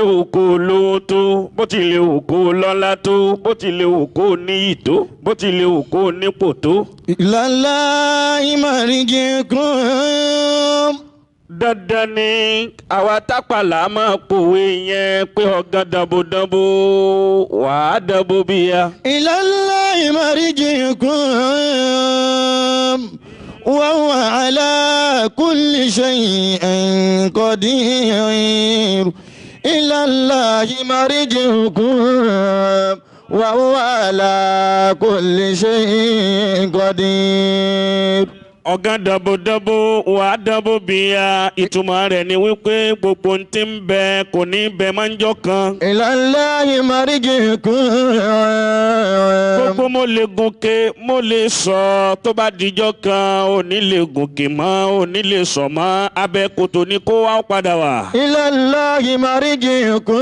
Wù kó lówó tó, bó ti lè wù kó lọ́lá tó, bó ti lè wù kó níyì tó, bó ti lè wù kó nípò tó. إلى الله مرجعكم. Dandan ni àwa tápàlà máa pòwe yẹn pé ọ̀gán dàbòdàbò wàá dàbò bíyà. إلى الله مرجعكم وهو على كل شيء قدير. إلى الله مرجعكم وهو على كل شيء قدير. Ọ̀gán dàbòdàbò wàá dàbò bíyà, ìtumọ̀ rẹ̀ ni wípé gbogbo ń ti ń bẹ kò ní bẹ máa ń jọ kan. إلى الله مرجعكم. Gbogbo mo lè gòkè, mo lè sọ, tó bá dijọ́ kan ò ní lè gòkè mọ́, ò ní lè sọ mọ́, abẹ́ kòtò ni kó wá padà wà. إلى الله مرجعكم.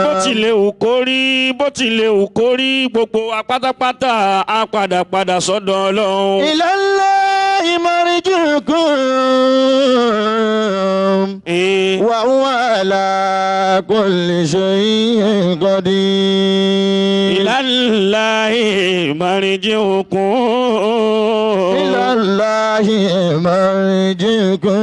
Bó tilẹ̀ wù kó rí, bó tilẹ̀ wù kó rí, gbogbo wa pátápátá á padà padà sọ́dọ̀ Ọlọ́run. إلى الله مرجعكم وهو على كل شيء قدير. إلى الله مرجعكم. إلى الله مرجعكم.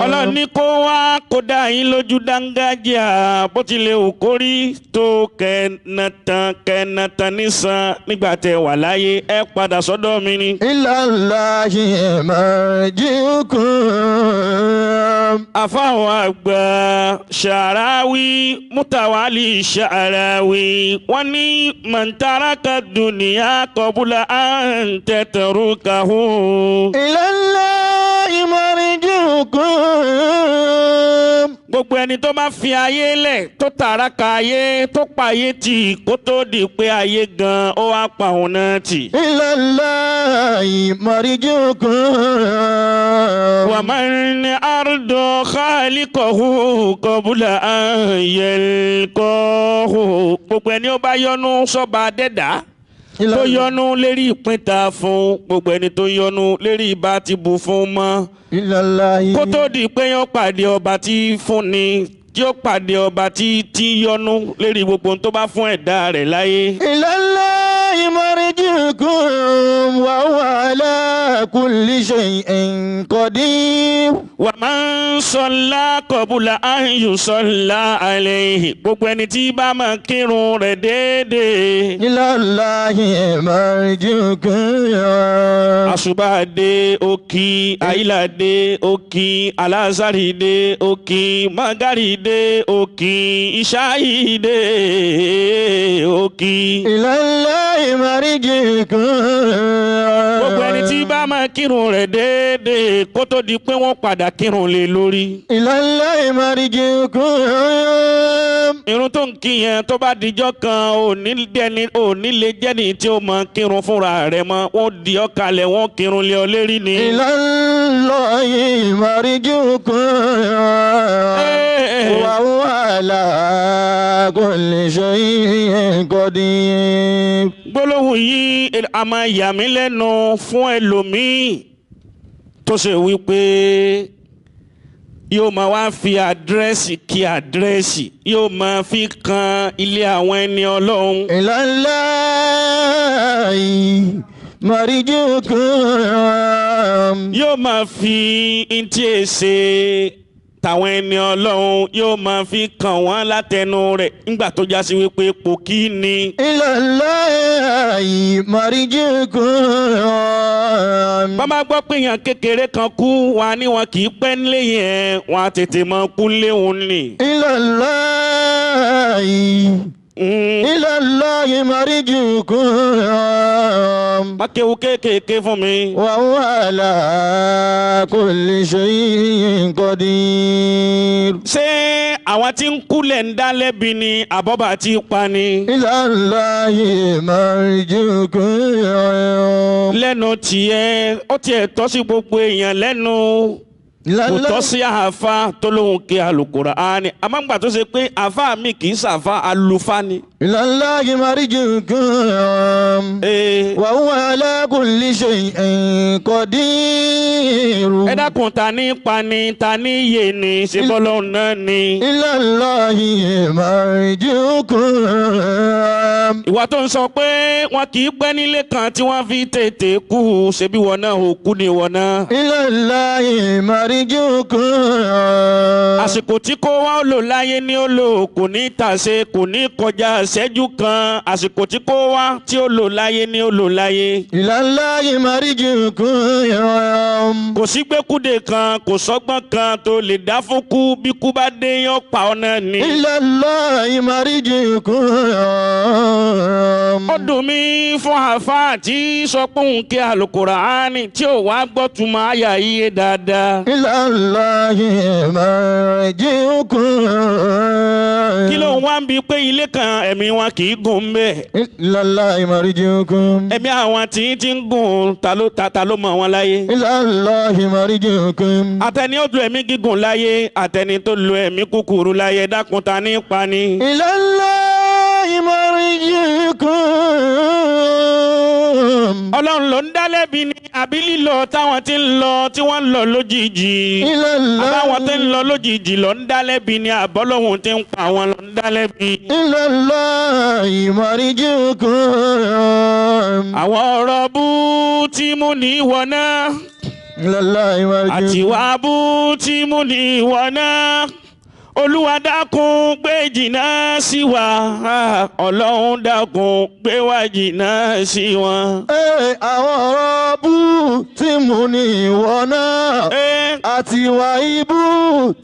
Ọlọ́run ní kó wá kó dá yín lójú dángájíà, bó tilẹ̀ wù kó rí tó, kẹ́nàtàn kẹ́nàtàn nísàn nígbà tẹ wà láyé, ẹ padà sọ́dọ̀ mi ni. إلى الله مرجعكم. Àfáwọn àgbà Ṣàráwí, Mutawali Ṣàráwí, wọ́n ní من ترك الدنيا قبل أن تتركه. إلى الله مرجعكم. Gbogbo ẹni tó bá fi ayé lẹ̀, tó tàràkà ayé, tó pa ayé tì kó tó di pé ayé gan ó wá pa òun náà tì. إلى الله مرجعكم. ومن أرضى خالقه قبل أن يلقاه. Gbogbo ẹni ó bá yọ́nú sọ́ba dẹ́dá, tó yọ́nú lérí ìpín ta fún, gbogbo ẹni tó yọ́nú lérí ìbá ti bù fún mọ́ إلى الله kó tó di pé yóò pàdé ọba tí fún ni, tí ó pàdé ọba tí yọ́nú lérí gbogbo ohun tó bá fún ẹ̀dá rẹ̀ láyé. إلى الله مرجعكم وهو على كل شيء قدير. ومن صلى قبل أن يصلى عليه. Gbogbo ẹni tí bá máa kírun rẹ̀ déédéé. إلى الله مرجعكم. Àṣùbà dé òkì, àyílà dé òkì, alásàrì dé òkì, magari dé òkì, ìṣáì dé òkì. إلى الله مرجعكم. Gbogbo ẹni tí bá máa kírun rẹ̀ déédéé kó tó di pé wọ́n padà kírun lé lórí. إلى الله مرجعكم. Irun tó ń kí yẹn, tó bá dijọ́ kan ò ní dẹni, ò ní lè jẹ́ni tí ó máa kírun fúnra rẹ̀ mọ́, wọ́n di ọ́ kalẹ̀, wọ́n kírun lé ọ lérí ni. إلى الله مرجعكم وهو على كل شيء قدير. Gbólóhùn yìí a máa yà mí lẹ́nu fún ẹlòmíì tó ṣe wípé yóò máa wá fi àdírẹ́sì kí àdírẹ́sì, yóò máa fi kan ilé àwọn ẹni Ọlọ́run. إلى الله مرجعكم. Yóò máa fi ntí èsè tàwọn ẹni Ọlọ́run, yóò máa fi kàn wọ́n látẹnu rẹ̀ nígbà tó já sí wípé pòkí ni. إلى الله مرجعكم. Bàbá gbọ́ pé èèyàn kékeré kan kú wa ní wọn kì í pẹ́ nílé yẹn, wọn á tètè mọ kú léwu ni. إلى الله إلى الله مرجعكم. Má kéwu kéékèèké fún mi. وهو على كل شيء قدير. Ṣé àwọn tí ń kú lẹ̀ ń dá lẹ́bi ni àbọ̀bà tí pa ni? إلى الله مرجعكم. Lẹ́nu tiẹ̀, ó tiẹ̀ tọ́ sí gbogbo èèyàn lẹ́nu. Kò tọ́ sí àáfà tó lóhùn kí Al-Qur'ani. Àmọ́ ńgbà tó ṣe pé àáfà mi kì í ṣàáfà àlùfáà ni. إلى الله مرجعكم وهو على كل شيء قدير. Ẹ dákun ta ní pani ta ní yé ni ṣe bọ́lọ́ náà ni. إلى الله مرجعكم. Ìwà tó ń sọ pé wọn kì í pẹ́ nílé kan tí wọ́n fi tètè kú ṣebí wọn náà ò kú ni wọn náà. إلى الله مرجعكم. Àsìkò tí kò wá ó lò láyé ni ó lò kò ní tàṣe kò ní kọjá ìṣẹ́jú kan. Àsìkò tí kò wá tí ó lò láyé ni ó lò láyé. إلى الله مرجعكم. Kò sí gbẹ́kúdè kan kò sọ́gbọ́n kan tó lè dá fún kú bí kú bá dé yán pa ọ́ náà ni. إلى الله مرجعكم. Ó dùn mí fún àáfàá tí sọ pé òun kí Al-Qur'ani tí ò wá gbọ́ túmọ̀ àyà yíyé dáadáa. إلى الله مرجعكم. Kí ló ń wá ń bi pé ilé kan ẹ̀mí wọn kì í gùn bẹ́ẹ̀. إلى الله مرجعكم. Ẹ̀mí àwọn tí tí ń gùn ta ló ta ló mọ̀ wọn láyé. إلى الله مرجعكم. Àtẹni ó lu ẹ̀mí gígùn láyé àtẹni tó lu ẹ̀mí kúkúrú láyé dákun ta ní pani. إلى الله مرجعكم. Ọlọ́run ló ń dá lẹ́bi ni àbí lílọ táwọn tí ń lọ tí wọ́n ń lọ lójijì. إلى الله Àbáwọn tí ń lọ lójijì ló ń dá lẹ́bi ni àbọ́lọ́hun tí ń pa àwọn ló ń dá lẹ́bi. إلى الله مرجعكم. Àwọn ọ̀rọ̀ bú tí mú ní ìwọ náà إلى الله àti مرجعكم. wá bú tí mú ní ìwọ náà. Olúwa dákun gbé jìnnà sí wa. Ọlọ́run dákun gbé wa jìnnà sí wọn. Ee, àwọn ọ̀rọ̀ bú tí mú ní ìwọ náà àti ìwà ibú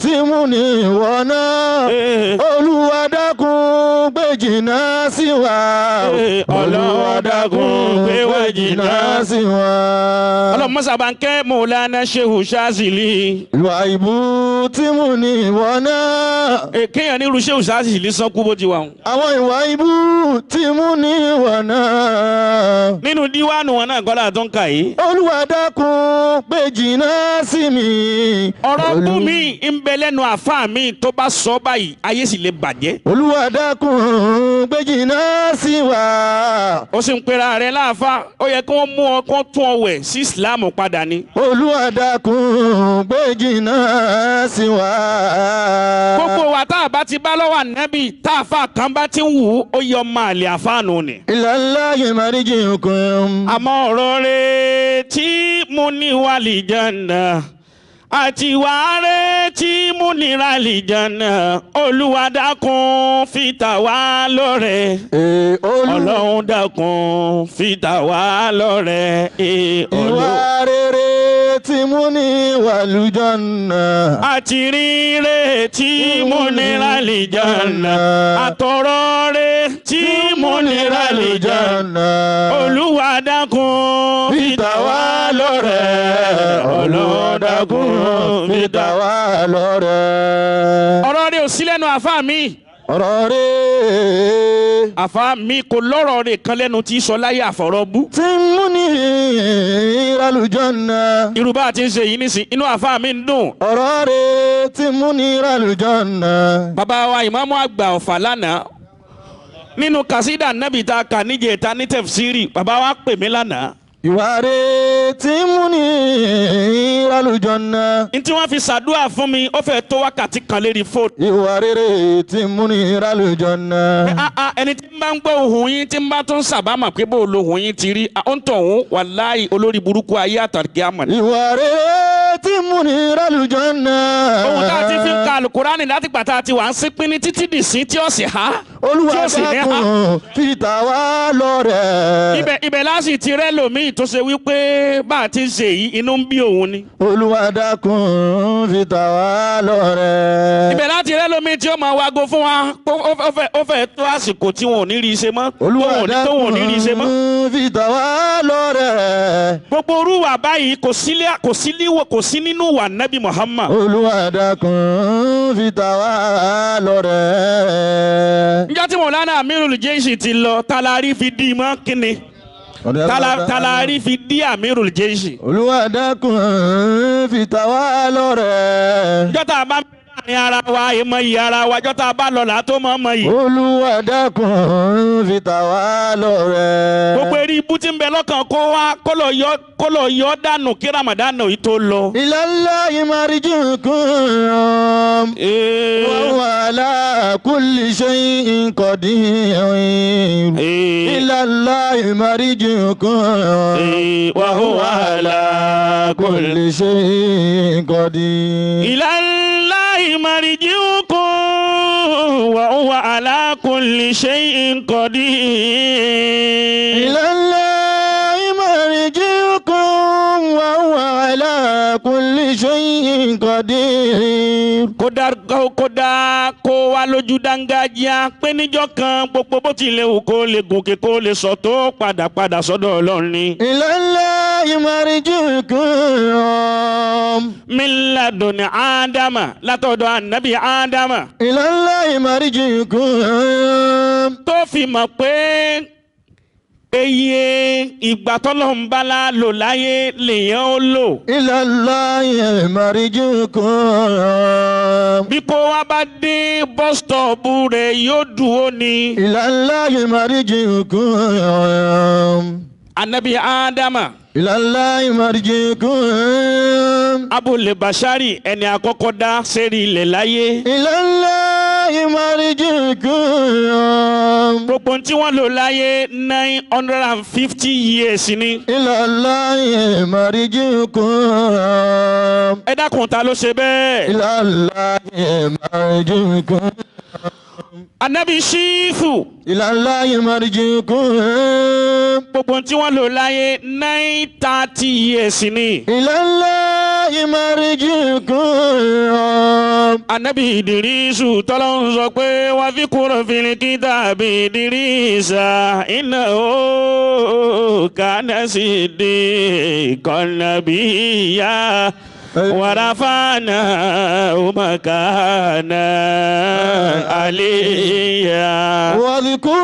tí mú ní ìwọ náà. Olúwa dákun gbé jìnnà sí wa. Ọlọ́run dákun gbé wa jìnnà sí wa. Ọlọ́run mọ́sá bá ń kẹ́ Mọ́lánà Shehu Shazili. Ìwà ibú tí mú ní ìwọ náà. Kéèyàn ní irú Shehu Shazili sán kú bó ti wà. Àwọn ìwà ibú tí mú ní ìwọ náà. Nínú díwáànù wọn náà kọ́lá tó ń kà yìí. Olúwa dákun gbé jìnnà sí mi. Ọ̀rọ̀ bú mi ń bẹ lẹ́nu àfáà mi tó bá sọ báyìí ayé sì lè bàjẹ́. Olúwa dákun gbé jìnnà sí wa. Ó sì ń pera rẹ̀ láàfáà ó yẹ kí wọ́n mú ọ kó tún ọ wẹ̀ sí Ìsìláàmù padà ni. Olúwa dákun gbé jìnnà sí wa. Gbogbo wa tá a bá ti bá lọ́wọ́ ànábì tá a fa kan bá ti ń wù ú ó yọ ọmọ àlè àfáànù ni. Ilallahi marji'ukum. Àmọ́ ọ̀rọ̀ rẹ̀ tí mo ní wà lìjànà àti ìwà rẹ̀ tí mo nira lìjànà Olúwa dákun fi ta wá lọ́rẹ. Ọlọ́run dákun fi ta wá lọ́rẹ. Ìwà rere tí mo ní wà lùjànà. Àti rírẹ̀ tí mo nira lìjànà àtọ̀rọ̀ rẹ̀ tí mo nira lìjànà Olúwa dákun fi ta wá lọ́rẹ. Ọlọ́run dákun fi ta wá lọ́rẹ. Ọ̀rọ̀ rẹ̀ ò sí lẹ́nu àfáà mi. Ọ̀rọ̀ rẹ̀. Àfáà mi kò lọ́rọ̀ rẹ̀ kan lẹ́nu tí sọ láyé àfọ̀rọ̀ bú. Tí mú ní ìràlùjọ́nà. Irú bá a ti ń ṣe yìí nísìn inú àfáà mi ń dùn. Ọ̀rọ̀ rẹ̀ tí mú ní ìràlùjọ́nà. Bàbá wa ìmáàmù àgbà Ọ̀fà lánàá nínú kàsídà nábì tá a kà níjẹta ní tẹ̀fsírì bàbá wa pè mí lánàá. Ìwà rẹ̀ tí mú ní ìràlùjọ́nà. N tí wọ́n fi ṣàdúrà fún mi ó fẹ́ tó wákàtí kan lérí fóònù. Ìwà rere tí mú ní ìràlùjọ́nà. Ẹni tí ń bá ń gbọ́ ohùn yín tí ń bá tún sàbámà pé bó lohùn yín ti rí ó ń tọ̀ òun wàláhì olórí burúkú ayé àtàkì àmọ̀. Ìwà rere tí mú ní ìràlùjọ́nà. Ohun tá a ti fi ń ka alukurani láti gbà tá a ti wà ń sípín ní títí dì sí tí ó sì há. Olúwa dákun fi ta wá lọ́rẹ. Ibẹ̀ láti ti rẹ́ lòmíì tó ṣe wípé bá a ti ń ṣe yìí inú ń bí òun ni. Olúwa dákun fi ta wá lọ́rẹ. Ibẹ̀ láti rẹ́ lòmíì tí ó máa wago fún wa ó fẹ́ tó àsìkò tí wọn ò ní rí i ṣe mọ́. Olúwa dákun fi ta wá lọ́rẹ. Gbogbo orú wa báyìí kò sí nínú wà Nábì Muhammad. Olúwa dákun fi ta wá lọ́rẹ. Njọ́ tí Mọ̀lánà Amirul Jaishi ti lọ talari fi di mọ́ kínni. Tala rí fi dí Amirul Jaishi. Olúwa dákun fi ta wá lọ́rẹ. Jọ́tà bá ń bẹ láàrin ara wa ìmọ̀ yìí ara wa jọ́tà bá lọ là tó mọ̀ ọmọ yìí. Olúwa dákun fi ta wá lọ́rẹ. Gbogbo eré ibú tí ń bẹ lọ́kàn kó wá kó lọ yọ dànù kí Ramadan yìí tó lọ. Ilallahi marji'ukum wa huwa ala kulli shay'in qadir. Ilallahi marji'ukum wa huwa ala kulli shay'in qadir. Ilallahi marji'ukum wa huwa ala kulli shay'in qadir. Ilallahi marji'ukum wa huwa ala kulli shay'in qadir. Kódà kó wá lójú dángájíá pé níjọ́ kan gbogbo bó tilẹ̀ wù kó lè gòkè kó lè sọ tó padà sọ́dọ̀ Ọlọ́run ni. Ilallahi marji'ukum. Min laduni Ádámà látọ̀dọ̀ ànábì Ádámà. Ilallahi marji'ukum. Tó fi mọ̀ pé eye ìgbà tọ́lọ́run bá la lò láyé lèèyàn ó lò. Ilallahi marji'ukum. Bí kò wá bá dé bọ́sítọ̀ọ̀bù rẹ̀ yóò dúró ni. Ilallahi marji'ukum. Anabi Ádámà. Ilallahi marji'ukum. Abul Bashari ẹni àkọ́kọ́ dá sérí ilẹ̀ láyé. Ilallahi marji'ukum. Gbogbo tí wọ́n lò láyé 950 years ni. Ilallahi marji'ukum. Ẹ dákun ta ló ṣe bẹ́ẹ̀. Ilallahi marji'ukum. Anabi Ṣífù. Ilallahi marji'ukum. Gbogbo tí wọ́n lò láyé 930 years ni. Ilallahi marji'ukum. Anabi Ìdírísù tọ́lọ́hún sọ pé wà fi kúrò fil kitabi Ìdírísà innahu kana siddiqan nabiyya. ورفعناه مكانا عليا. واذكر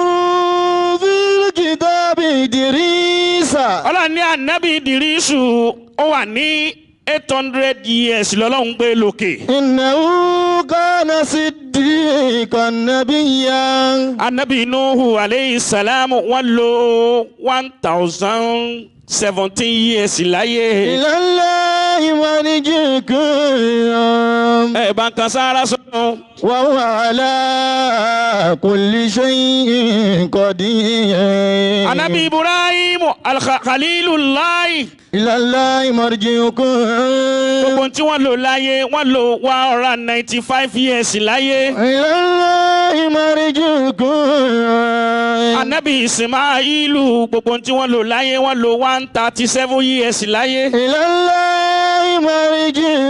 في الكتاب إدريس. Ọlọ́run ní ànábì Ìdírísù ó wà ní 800 years lọ́lọ́run gbé lókè. Innahu kana siddiqan nabiyya. Ànábì Nuhu aleyhi salamu wọ́n lò 1017 years láyé. Ilallahi marji'ukum. Ẹ bá ń kan sára sọ́nù. Wa huwa ala kulli shay'in qadir. Anabi Ibrahim al-Khalilullahi. Ilallahi marji'ukum. Gbogbo tí wọ́n lò láyé wọ́n lò 195 years láyé. Ilallahi marji'ukum. Anabi Ismailu gbogbo tí wọ́n lò láyé wọ́n lò 137 years láyé. Ilallahi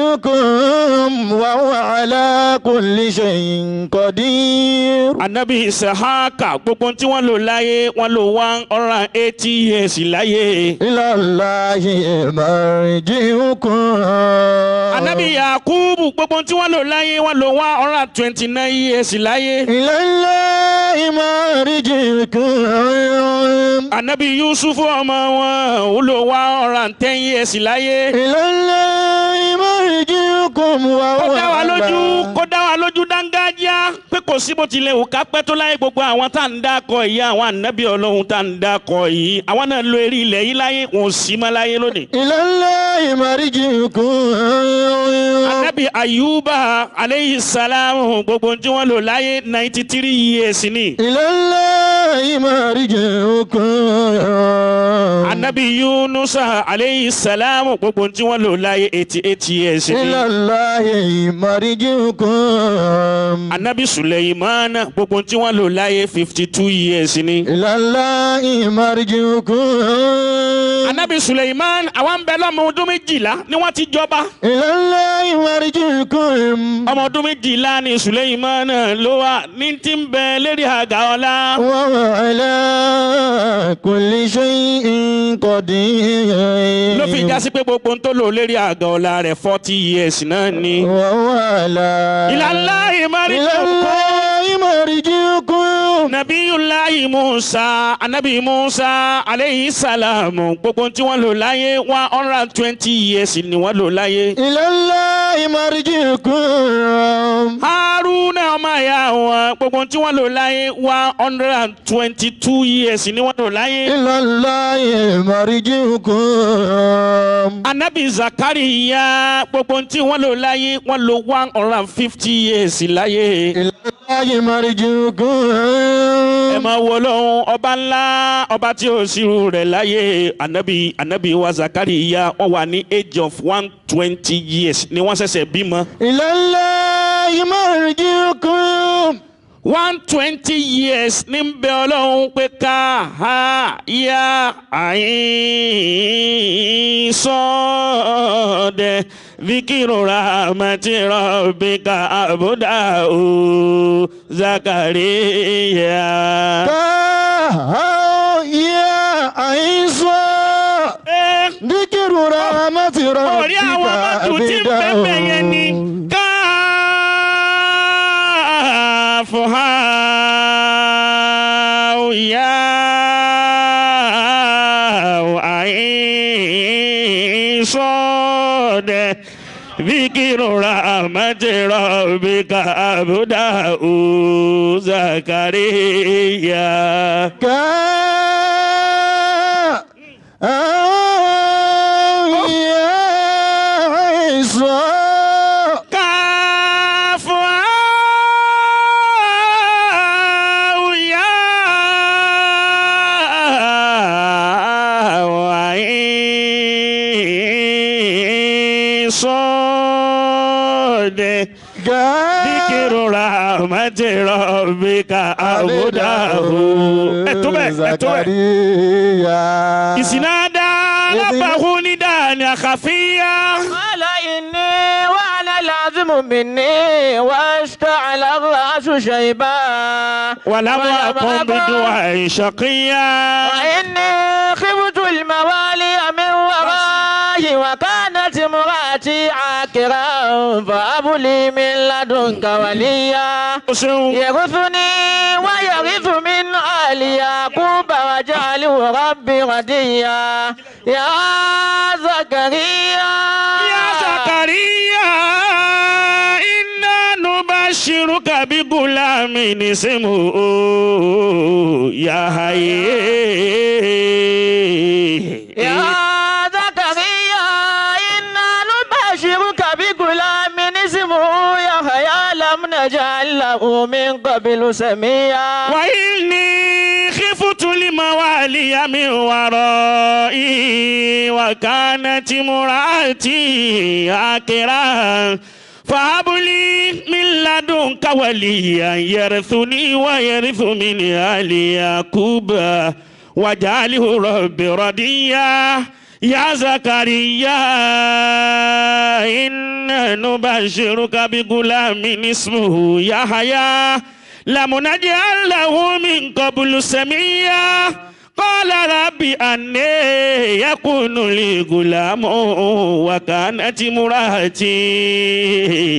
marji'ukum wa huwa ala kulli shay'in qadir. Anabi Isahaka gbogbo tí wọ́n lò láyé wọ́n lò 180 years láyé. Ilallahi marji'ukum. Anabi Yakubu gbogbo tí wọ́n lò láyé wọ́n lò 129 years láyé. Ilallahi marji'ukum. Anabi Yusufu ọmọ wọn ó lò 110 years láyé. Ilallahi marji'ukum wa huwa. Kó dá wa lójú dángájíá pé kò sí bó tilẹ̀ wù ká pẹ́ tó láyé gbogbo àwọn tá à ń dákọ̀ yìí àwọn ànábì Ọlọ́run tá à ń dákọ̀ yìí àwọn náà lo eré ilẹ̀ yìí láyé wọn ò sí mọ́ láyé lónìí. Ilallahi marji'ukum. Ànábì Ayuba aleyhi salamu gbogbo tí wọ́n lò láyé 93 years ni. Ilallahi marji'ukum. Ànábì Yunusa aleyhi salamu gbogbo tí wọ́n lò láyé 88 years ni. Ilallahi marji'ukum. Anabi Suleimana gbogbo tí wọ́n lò láyé 52 years ni. Ilallahi marji'ukum. Anabi Suleiman àwọn ń bẹ lọ́mọ ọdún 12 ni wọ́n ti jọba. Ilallahi marji'ukum. Ọmọ ọdún 12 ni Suleimana ló wà ní tí ń bẹ lérí àga ọlá. Wa huwa ala kulli shay'in qadir. Ló fi já sí pé gbogbo ń tó lò lérí àga ọlá rẹ̀ 40 years náà ni. Wa huwa ala. Ilallahi marji'ukum. Ilallahi marji'ukum. Nabiyullahi Musa, Anabi Musa aleyhi salamu, gbogbo tí wọ́n lò láyé 120 years ni wọ́n lò láyé. Ilallahi marji'ukum. Haruna ọmọ ìyá wọn, gbogbo tí wọ́n lò láyé 122 years ni wọ́n lò láyé. Ilallahi marji'ukum. Anabi Zakariya, gbogbo tí wọ́n lò láyé wọ́n lò 150 years láyé. Ilallahi marji'ukum. Ẹ máa wo Ọlọ́run ọba ńlá, ọba tí ó ṣírú rẹ̀ láyé. Anabi wa Zakariya, wọ́n wà ní age of 120 years ni wọ́n ṣẹ̀ṣẹ̀ bímọ. Ilallahi marji'ukum. 120 years ní ń bẹ Ọlọ́run pé ká ha ya àyín sọ́ọ̀dẹ̀ zikiru rahmati rabbika abudahu Zakariya. Ká ha ya àyín sọ́ọ̀dẹ̀ zikiru rahmati rabbika orí àwọn mọ́tò tí ń bẹ́ẹ̀ yẹn ni ká. Zikiru rahmati rabbika abudahu Zakariya. Ká Rahmati rabbika abudahu. Zakariya. Ìsìnàdá lábàáhù ní dàní àkàfíyà. Qala inni wa ana al-azmu minni washta'ala ar-ra'su shayban. Wa lam akun bidu'a'i shaqiyya. Wa inni khiftu al-mawaliya min wara'i wa kanat imra'ati 'aqiran fahab li min ladunka waliyya. Yarithuni wa yarithu min ali Yaquba waj'alhu rabbi radiyya. Ya Zakariya. Ya Zakariya, inna nubashiruka bigulamin ismuhu Yahya. Ya Zakariya, inna nubashiruka bigulamin ismuhu Yahya lam naj'al lahu min qablu samiyya. Wa inni khiftu limawaliya min wara'i wa kanat imra'ati aqiran fahab li min ladunka waliyyan yarithuni wa yarithu min ali Yaquba waj'alhu rabbi radiyya. Ya Zakariya, inna nubashiruka bigulamin ismuhu Yahya lam naj'al lahu min qablu samiyya. Qala rabbi anna yakunu li gulamun wa kanat imra'ati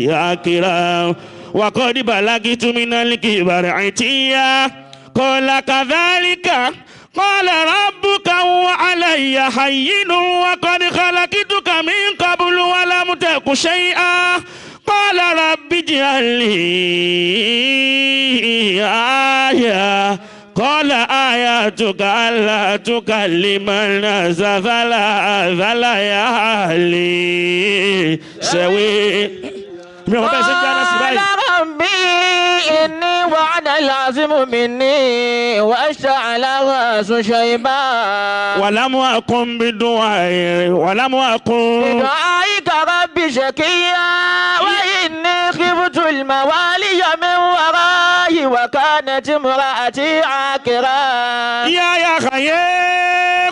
aqiran wa qad balagtu minal kibari 'itiyya. Qala kadhalika qala rabbuka huwa alayya hayyinun wa qad khalaqtuka min qablu wa lam taku shay'an. Qala rabbi ij'al li aya. Qala ayatuka alla tukallima an-nasa thalatha layalin sawi. Mi ò bẹ́ẹ̀ ṣe ń jáná sí báyìí. Qala rabbi inni wa'ana al-'azmu minni washta'ala ar-ra'su shayban. Wa lam akun bidu'a'i wa lam akun bidu'aika rabbi shaqiyya wa inni khiftu al-mawaliya min wara'i wa kanat imra'ati 'aqiran. Ya Yahya,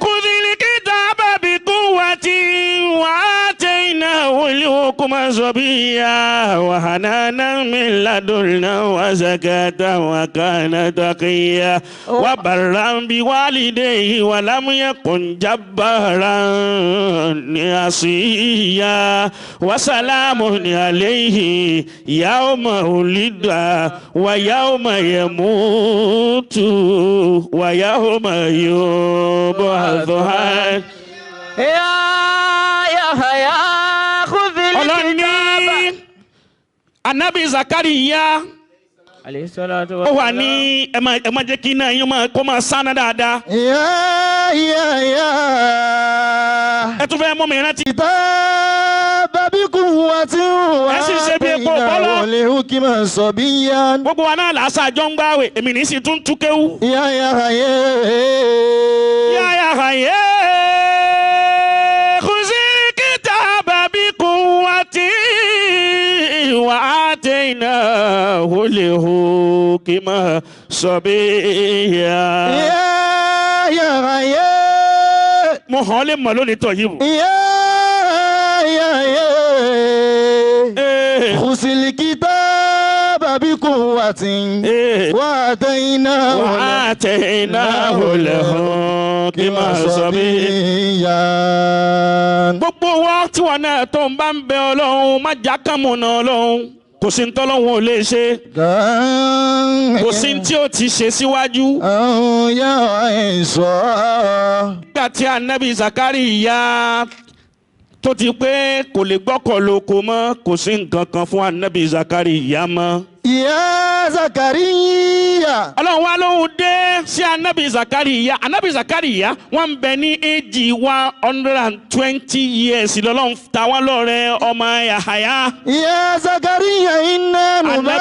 khudhil kitaba biquwwatin wa atainahu الحكم صبيا وحنانا من لدنا وزكاة وكان تقيا وبرا بوالديه ولم يكن جبارا عصيا وسلام عليه يوم ولد ويوم يموت ويوم يبعث حيا. يا يحيى خذ الكتاب. Anabi Zakariya alayhi salatu ó wà ní ẹ má jẹ́ kí iná yín kó máa sáná dáadáa. يا يحيى Ẹ tún fẹ́ mú mi rántí. الكتاب بقوة Ẹ sì ṣe bí epo bọ́lọ́. وآتيناه الحكم صبيا. Gbogbo wa náà làásà jọ ń gbáwẹ̀, èmi ní sì tún túkéwú. يا يحيى يا يحيى خذ الكتاب بقوة وآتيناه الحكم صبيا. يا يحيى Mo hàn lè mọ̀ lónìí tọ̀ yìí. يا يحيى خذ الكتاب بقوة وآتيناه وآتيناه الحكم صبيا. Gbogbo wa tí wọn náà tó ń bá ń bẹ Ọlọ́run má já kàmùnà Ọlọ́run, kò sí ní tọ́lọ́run ò lè ṣe, kò sí ní tí ó ti ṣe síwájú. Nígbà tí anabi Zakariya tó ti pé kò lè gbọ́kọ̀ lóko mọ́, kò sí nǹkan kan fún anabi Zakariya mọ́. يا Zakariya. Ọlọ́run wa lóhun dé sí anabi Zakariya. Anabi Zakariya wọ́n ń bẹ ní éjì 120 years lọ́lọ́run ta wọ́n lọ́rẹ ọmọ Yahaya. يا Zakariya iná nùbá.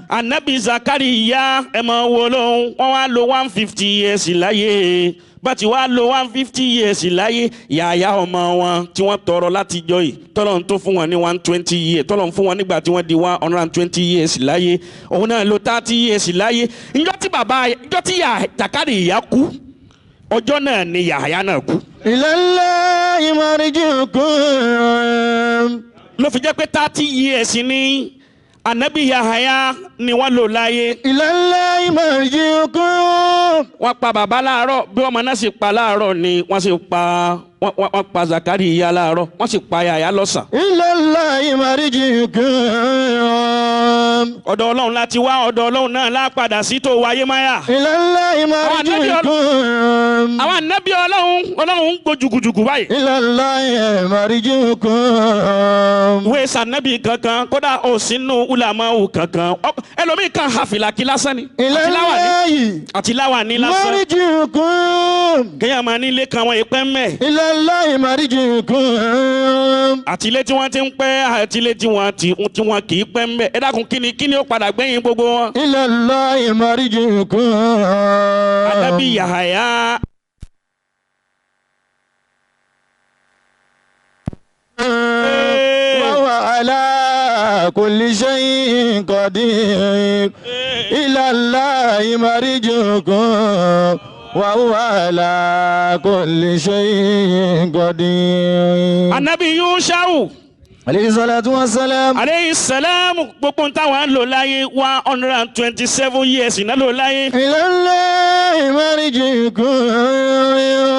Anabi Zakariya ẹ mọ̀ wo lóhun wọ́n wá lo 150 years láyé. Bá ti wá lo 150 years láyé, Yahaya ọmọ wọn tí wọ́n tọrọ láti jọ yìí tọ́lọ́run tó fún wọn ní 120 years, tọ́lọ́run fún wọn nígbà tí wọ́n di 120 years láyé, òun náà lo 30 years láyé. Njọ́ tí bàbá njọ́ tí Zakariya kú, ọjọ́ náà ni Yahaya náà kú. Ilallahi marji'ukum. Ló fi jẹ́ pé 30 years ni Anabi Yahaya ni wọ́n lò láyé. Ilallahi marji'ukum. Wọ́n pa bàbá láàárọ̀, bí ọmọ náà sì pa láàárọ̀ ni wọ́n sì pa wọ́n pa Zakariya láàárọ̀, wọ́n sì pa Yahaya lọ́sàn. Ilallahi marji'ukum. Ọ̀dọ̀ Ọlọ́run láti wá, ọ̀dọ̀ Ọlọ́run náà lá padà sí tó wáyé máyà. Ilallahi marji'ukum. Àwọn ànábì Ọlọ́run Ọlọ́run ń gbó jùgùjùgù báyìí. Ilallahi marji'ukum. Wé sànábì kankan, kódà ò sínú ulamawu kankan, ẹlòmíì kan hafìlàkì lásán ni. Ilallahi Àti láwàní lásán. marji'ukum. Kéèyàn máa ní ilé kan wọn ìpẹ́ mẹ́. Ilallahi marji'ukum. Àti ilé tí wọ́n ti ń pẹ́, àti ilé tí wọ́n kì í pẹ́ mẹ́. Ẹ dákun kí ni ó padà gbẹ̀yìn gbogbo wọn. Ilallahi marji'ukum. Anabi Yahaya. Wa ala kulli shay'in qadir. Ilallahi marji'ukum. Wa huwa ala kulli shay'in qadir. Anabi Yushau alayhi salatu wa salam. Alayhi salam, gbogbo táwọn lò láyé 127 years iná lò láyé. Ilallahi marji'ukum.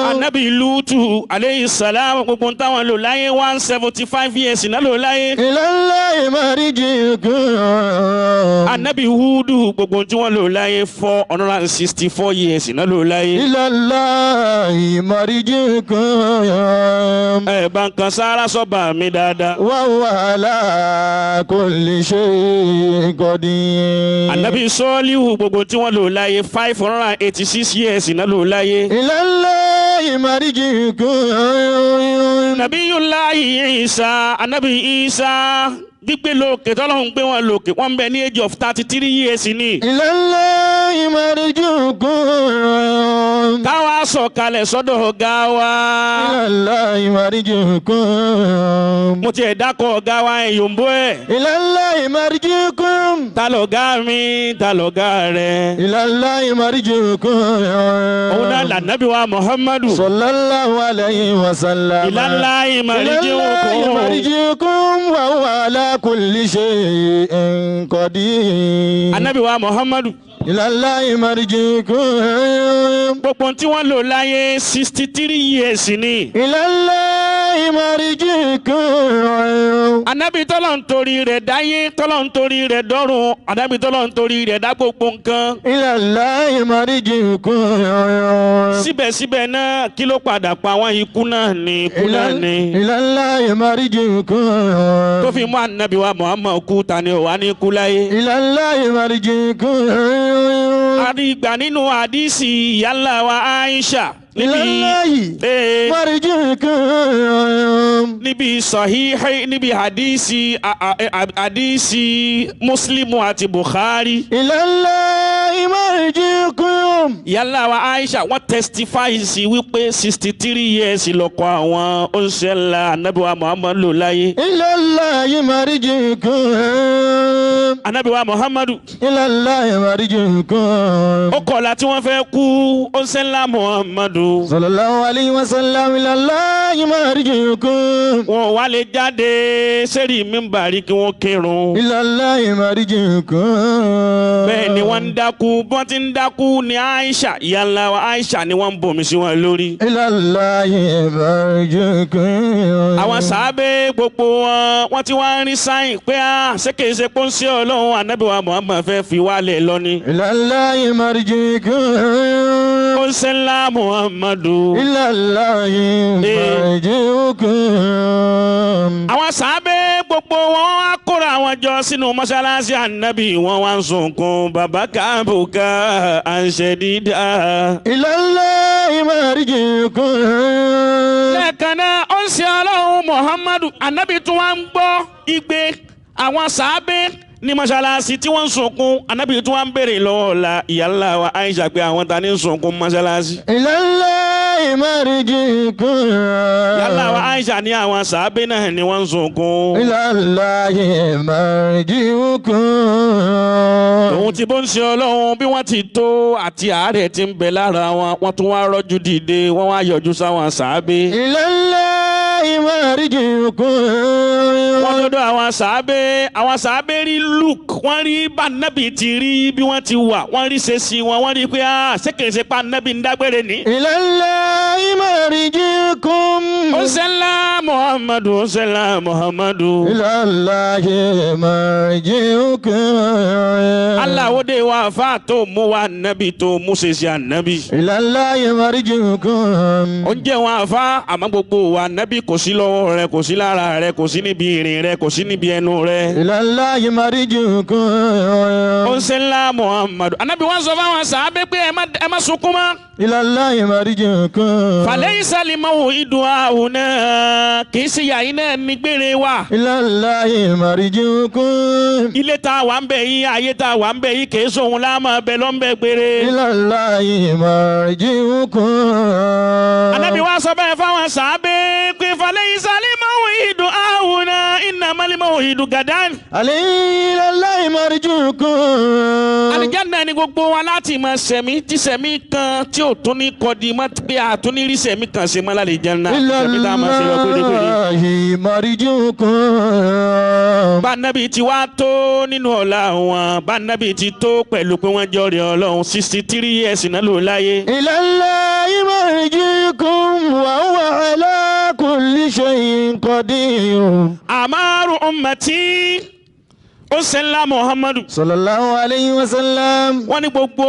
Anabi Lutu alayhi salam, gbogbo táwọn lò láyé 175 years iná lò láyé. Ilallahi marji'ukum. Anabi Hudu, gbogbo tí wọ́n lò láyé 464 years iná lò láyé. Ilallahi marji'ukum. Ẹ bá ń kan sára sọ́ba mi dáadáa. Wa huwa ala kulli shay'in qadir. Anabi Sọ́líhù, gbogbo tí wọ́n lò láyé 586 years iná lò láyé. Ilallahi marji'ukum. Nabiyullahi Isa, Anabi Isa gbígbé lókè tọ́lọ́hún gbé wọn lókè, wọ́n ń bẹ ní age of 33 years ni. Ilallahi Allahi marji'ukum. Káwa sọ̀kalẹ̀ sọ́dọ̀ ọ̀gá wa. Ila Allahi marji'ukum. Mo tiẹ̀ dákọ̀ ọ̀gá wa ẹ̀yọ̀mbó ẹ̀. Ila Allahi marji'ukum. Ta lọ̀gá mi, ta lọ̀gá rẹ̀. Ila Allahi marji'ukum. Òun náà lànàbí wa Muhammadu. Sallallahu alayhi wa sallam. Ila Allahi marji'ukum. Marji'ukum wa huwa ala kulli shay'in qadir. Ànábì wa Muhammadu. Ila Allahi marji'ukum. Gbogbo tí wọ́n lò láyé 63 years ni. Ila Allahi marji'ukum. Ànábì tọ́lọ̀ ń torí rẹ̀ dáyé, tọ́lọ̀ ń torí rẹ̀ dọ́run, ànábì tọ́lọ̀ ń torí rẹ̀ dá gbogbo nǹkan. Ila Allahi marji'ukum. Síbẹ̀síbẹ̀ náà kí ló padà pa wọ́n ikú náà ni ikú náà ni. Ila Allahi marji'ukum. Tó fi mú ànábì wa Muhammad kú ta ni ò wá ní kú láyé. Ila Allahi marji'ukum. Àdìgbà nínú àdìsí ìyálà wa Aisha. Ila Allahi marji'ukum. Níbi sahihi níbi àdìsí àdìsí Muslimu àti Bukhari. Ila Allahi marji'ukum. Ìyálà wa Aisha wọ́n testify sí wípé 63 years lọ́kọ àwọn oníṣẹ́lá ànábì wa Muhammad lò láyé. Ila Allahi marji'ukum. Ànábì wa Muhammadu. Ila Allahi marji'ukum. Ó kọ̀la tí wọ́n fẹ́ kú oníṣẹ́lá Muhammadu. Sallallahu alayhi wa sallam. Ila Allahi marji'ukum. Wọ́n wá lè jáde sẹ́rí mímbàrí kí wọ́n kírun. Ila Allahi marji'ukum. Bẹ́ẹ̀ ni wọ́n ń dákú, bọ́n ti ń dákú ni Aisha ìyá ńlá wa Aisha ni wọ́n ń bomi sí wọn lórí. Ila Allahi marji'ukum. Àwọn sàábé gbogbo wọn wọ́n ti wá ń rí sáyìn pé á ṣé kìí ṣe pọ́ńsí Ọlọ́run ànábì wa Muhammad fẹ́ fi wálẹ̀ lọ ni. Ila Allahi marji'ukum. Ó ń ṣe ńlá Muhammadu. Ila Allahi marji'ukum. Àwọn sàábé gbogbo wọn á kóra àwọn jọ sínú mọ́ṣáláṣí ànábì wọn wá ń sunkún bàbá káàbùkà à ń ṣe dídá. Ila Allahi marji'ukum. Lẹ́ẹ̀kan náà ó ń ṣe Ọlọ́run Muhammadu ànábì tún wá ń gbọ́ igbe àwọn sàábé ní mọ́ṣáláṣí tí wọ́n ń sunkún ànábì tún wá ń béèrè lọ́wọ́ la ìyá ńlá wa Aisha pé àwọn ta ní ń sunkún mọ́ṣáláṣí. Ila Allahi marji'ukum. Ìyá ńlá wa Aisha ní àwọn sàábé náà ni wọ́n ń sunkún. Ila Allahi marji'ukum. Òun ti bó ń ṣe Ọlọ́run bí wọ́n ti tó àti àárẹ̀ tí ń bẹ lára wọn wọ́n tún wá rọ́jú dìde wọ́n wá yọjú sáwọn sàábé. Ila Allahi marji'ukum. Wọ́n lọ́dọ̀ àwọn sàábé, àwọn sàábé rí look, wọ́n rí bá nábì ti rí bí wọ́n ti wà, wọ́n rí ṣe sí wọn, wọ́n rí pé ṣé kìí ṣe pa nábì ń dágbére ní. Ila Allahi marji'ukum. Ó ṣe ńlá Muhammadu, ó ṣe ńlá Muhammadu. Ila Allahi marji'ukum. Aláwọ̀dé wa fa tó mú wa nábì tó mú ṣe ṣe ànábì. Ila Allahi marji'ukum. Ó ń jẹ́ wọn àfa àmọ́ gbogbo wa nábì kò sí lọ́wọ́ rẹ, kò sí lára rẹ, kò sí níbi ìrìn rẹ, kò sí níbi ẹnu rẹ. Ila Allahi marji'ukum. Ó ń ṣe ńlá Muhammadu. Ànábì wọn sọ fáwọn sàábé pé ẹ má sunkún mọ́. Ila Allahi marji'ukum. Falaysa al-maw'idu hahuna, kì í ṣe yàyín náà ní gbére wa. Ila Allahi marji'ukum. Ilé tá a wà ń bẹ̀ yìí, ayé tá a wà ń bẹ̀ yìí, kì í sóhun láàmú abẹ lọ́nbẹ̀ gbére. Ila Allahi marji'ukum. Ànábì wa sọ bẹ́ẹ̀ fáwọn sàábé pé falaysa al-maw'idu hahuna innamal maw'idu gadan. Ila Allahi marji'ukum. Àlìjánnà ni gbogbo wa láti máa sẹ̀mí tí sẹ̀mí kan tí ò tún ní kọ́di mọ́ pé a tún ní rí sẹ̀mí kan ṣe mọ́ lálìjánnà. Sẹ̀mí tá a máa ṣe lọ pérépéré. Ila Allahi marji'ukum. Bá nábì ti wá tó nínú ọ̀la wọn, bá nábì ti tó pẹ̀lú pé wọ́n jọrìí Ọlọ́run 63 years náà ló láyé. Ila Allahi marji'ukum wa huwa ala kulli shay'in qadir. Amaru ummati ó ṣe ńlá Muhammadu. Sallallahu alayhi wa sallam. Wọ́n ní gbogbo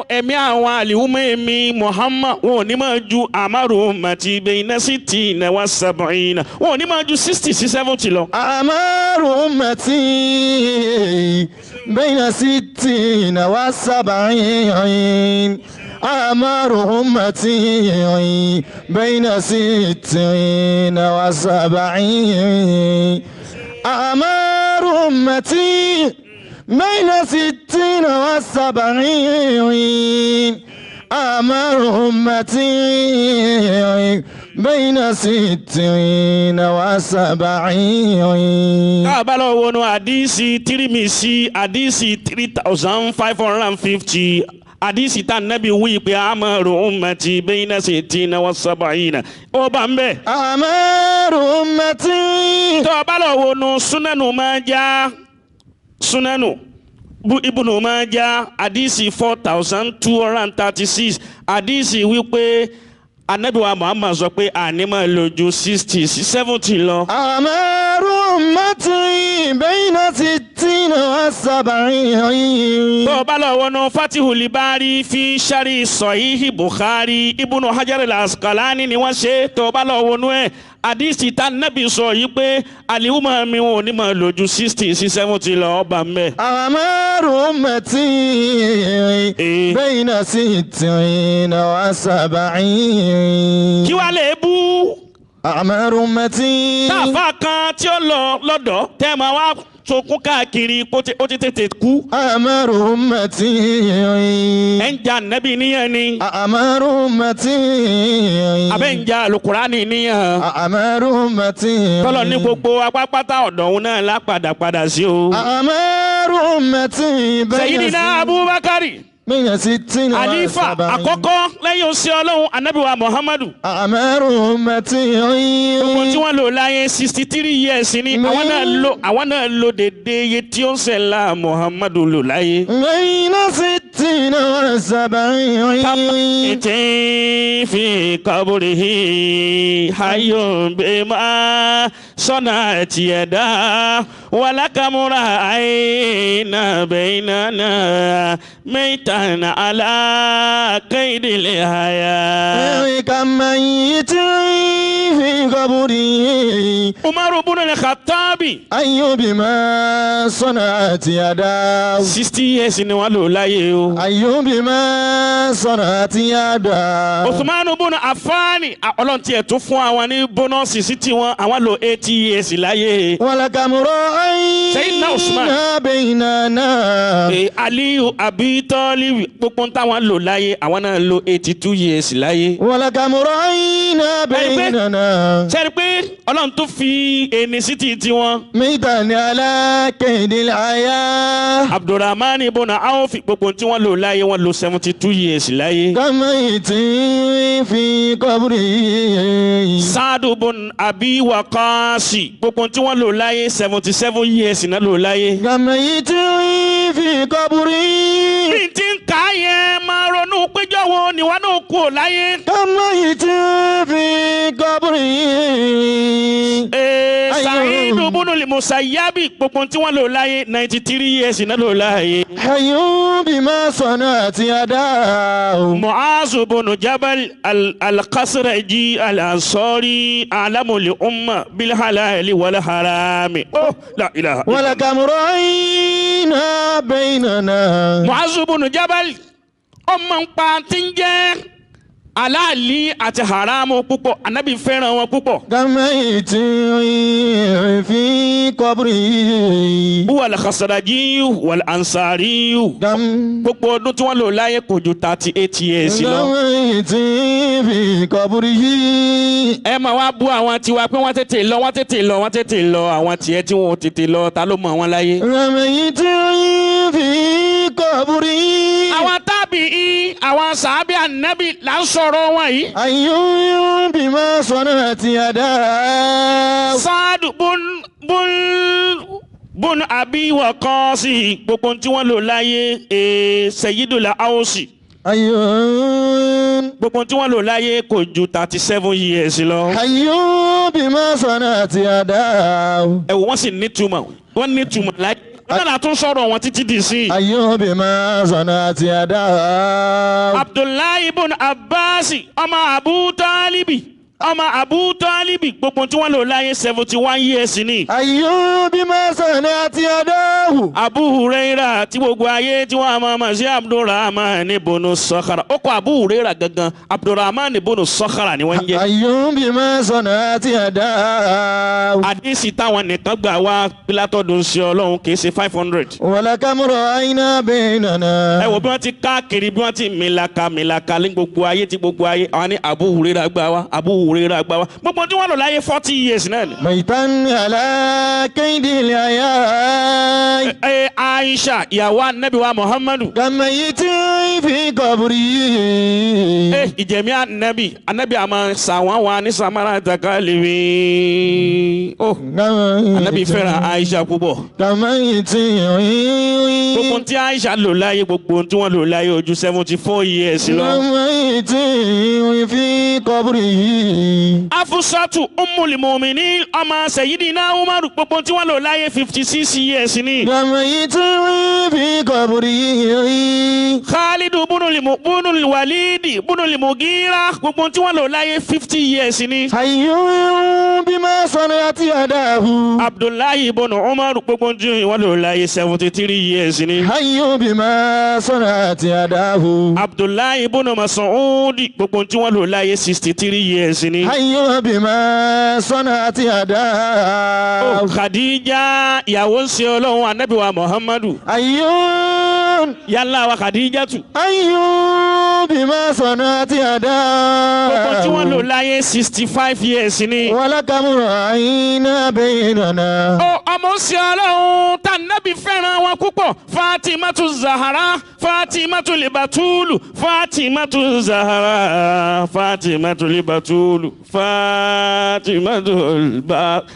ẹ̀mí àwọn àlìhùmọ́ ẹ̀mí Muhammad wọn ò ní máa ju amaru ummati bayna sittina wa sab'ina wọn ò ní máa ju 60 sí 70 lọ. Amaru ummati bayna sittina wa sab'in. Amaru ummati bayna sittina wa sab'in. Amaru ummati بين 60 و70 أعمار أمتي بين 60 و70. Tá a bá lọ wọnú àdìsí Tírímìsì àdìsí 3550 àdìsí tá nàbí wí pé àmàrù ummati bayna sittina wa sab'ina ó bá ń bẹ̀. Àmàrù ummati. Tó a bá lọ wọnú súnánù máa já súnánù Ibnu Majah àdìsí 4236 àdìsí wípé Ànábì wa Muhammad sọ pé àní máa lò ju 60 sí 70 lọ. Àmàrù ummati bayna sittina wa sab'in. Tó o bá lọ wọnú Fatihul Bari fi sari Sahihi Bukhari Ibnu Hajar al-Asqalani ni wọ́n ṣe. Tó o bá lọ wọnú ẹ̀ àdìsí tá Nábì sọ yìí pé àlìhùmọ̀ mi ò ní máa lò ju 60 sí 70 lọ ọba mẹ́. Àmàrù ummati bayna sittina wa sab'in. Kí wàá lè bú. Àmàrù ummati. Táàfà kan tí ó lọ lọ́dọ̀ tẹ́ máa wá sokún káàkiri ó ti tètè kú. Àmàrù ummati. Ẹ̀ ń ja Nábì níyàn ni. Àmàrù ummati. Abẹ́ ń ja Àlùkùránì níyàn. Àmàrù ummati. Tọ́lọ̀ ní gbogbo apápátá ọ̀dọ̀ òun náà lápadà padà sí o. Àmàrù ummati. Sayyidina Abubakari. Àlífà àkọ́kọ́ lẹ́yìn oṣù Ọlọ́run Ànábì wa Muhammadu. Àmàrù ummati. Gbogbo tí wọ́n lò láyé 63 years ni àwọn náà lò dédé iye tí ó ń ṣẹlá Muhammadu lò láyé. Bayna sittina wa sab'in. Ètè fi qabrihi hayyun bima sana'at yada walakamura ayna baynana maitan ala qaydil haya. Kamayit fi qabrihi. Umaru ibn al-Khattabi. Ayyu bima sana'at yada. 60 years ni wọ́n lò láyé o. Ayyu bima sana'at yada. Usman ibn Affan Ọlọ́run tiẹ̀ tún fún àwọn ní bónọ́ọ̀sì sí tiwọn àwọn lò 80 years láyé. Walakamura Sayyidina Usman. Baynana. Aliyu Abi Talib gbogbo táwọn lò láyé àwọn náà lò 82 years láyé. Walakamura'ina baynana. Ṣé pé Ọlọ́run tún fi ẹni sí ti tiwọn. Maitan ala kaydil haya. Abdulrahman ibn Awf gbogbo tí wọ́n lò láyé wọ́n lò 72 years láyé. Kamaitin fi qabri. Saadu ibn Abi Waqasi gbogbo tí wọ́n lò láyé 77 years náà lò láyé. Kamaitin fi qabri. Bí n ti ń kà á yẹn máa ronú péjọ wo ni wọn náà kú ò láyé. Kamaitin fi qabri. Sa'idu ibn al-Musayyabi gbogbo tí wọ́n lò láyé 93 years náà lò láyé. Hayyun bima sana'at yadahu. Mu'azu ibn Jabal al-Khazraji al-Ansari a'lamul umma bil halali wal harami. Oh, la ilaha illallah. Walakam ra'ayna baynana. Mu'azu ibn Jabal ọmọ ń pa tí ń jẹ́ aláàlí àti haramu púpọ̀ Ànábì fẹ́ràn wọn púpọ̀. Kamaitin fi qabri. Wal Khazraji wal Ansari. Gbogbo ọdún tí wọ́n lò láyé kò ju 38 years lọ. Kamaitin fi qabri. Ẹ máa wá bú àwọn tiwa pé wọ́n tètè lọ wọ́n tètè lọ wọ́n tètè lọ àwọn tiẹ̀ tí wọ́n tètè lọ ta ló mọ̀ wọ́n láyé. Kamaitin fi qabri. Àwọn tábìí àwọn sàábì Ànábì là ń sọ̀rọ̀ wọn yìí. Ayyun bima sana'at yadahu. Saadu bun Abi Waqasi gbogbo tí wọ́n lò láyé Sayyidul Ausi. Ayyun. Gbogbo tí wọ́n lò láyé kò ju 37 years lọ. Ayyun bima sana'at yadahu. Ẹ wò wọ́n sì nítumọ̀ wọ́n nítumọ̀ láyé. Wọ́n náà tún sọ̀rọ̀ wọn títí di sí. Ayyun bima sana'at yadahu. Abdullahi ibn Abbas ọmọ Abu Talibi. Ọmọ Abu Talibi gbogbo tí wọ́n lò láyé 71 years ni. Ayyu bima sana'at yadahu. Abu Huraira tí gbogbo ayé tí wọ́n máa ma sí Abdulrahman ibn Sakhara. Ó kọ Abu Huraira gangan, Abdulrahman ibn Sakhara ni wọ́n ń jẹ́. Ayyu bima sana'at yadahu. Àdìsí táwọn nìkan gbà wá látọ̀dún sí Ọlọ́run kì í ṣe 500. Wa kam ra'ayna baynana. Ẹ wo bí wọ́n ti káàkiri bí wọ́n ti mìlaka mìlaka ní gbogbo ayé tí gbogbo ayé àwọn ní Abu Huraira gbà wá, Abu Huraira gbà wá. Gbogbo tí wọ́n lò láyé 40 years náà ni. Maitan ala kaydil hayai. Ẹ Aisha ìyàwó Ànábì wa Muhammadu. Kamayitin fi qabri. Ẹ ìjẹ̀mí Ànábì Ànábì àmọ́ sàwọn wa ní samara takaliwi. Ó Ànábì fẹ́ràn Aisha púpọ̀. Kamayitin. Gbogbo tí Aisha lò láyé gbogbo tí wọ́n lò láyé ojú 74 years lọ. Kamayitin fi qabri. Afusatu Ummul Mu'minin ọmọ Sayyidina Umaru gbogbo tí wọ́n lò láyé 56 years ni. Kamayitin fi qabri. Khalidu bunul Walidi bunul Mugira gbogbo tí wọ́n lò láyé 50 years ni. Hayyun bima sana'at yadahu. Abdullahi ibn Umaru gbogbo tí wọ́n lò láyé 73 years ni. Hayyun bima sana'at yadahu. Abdullahi ibn Mas'ud gbogbo tí wọ́n lò láyé 63 years ni. Hayyun bima sana'at yadahu. Khadija ìyàwó ń ṣe Ọlọ́run Ànábì wa Muhammadu. Hayyun. Yálà wa Khadijatu. Hayyun bima sana'at yadahu. Gbogbo tí wọ́n lò láyé 65 years ni. Wa kam ra'ayna baynana. Ó ọmọ ń ṣe Ọlọ́run tá Nábì fẹ́ràn wọn púpọ̀. Fatimatu Zahara, Fatimatu Libatulu, Fatimatu Zahara, Fatimatu Libatulu, Fatimatu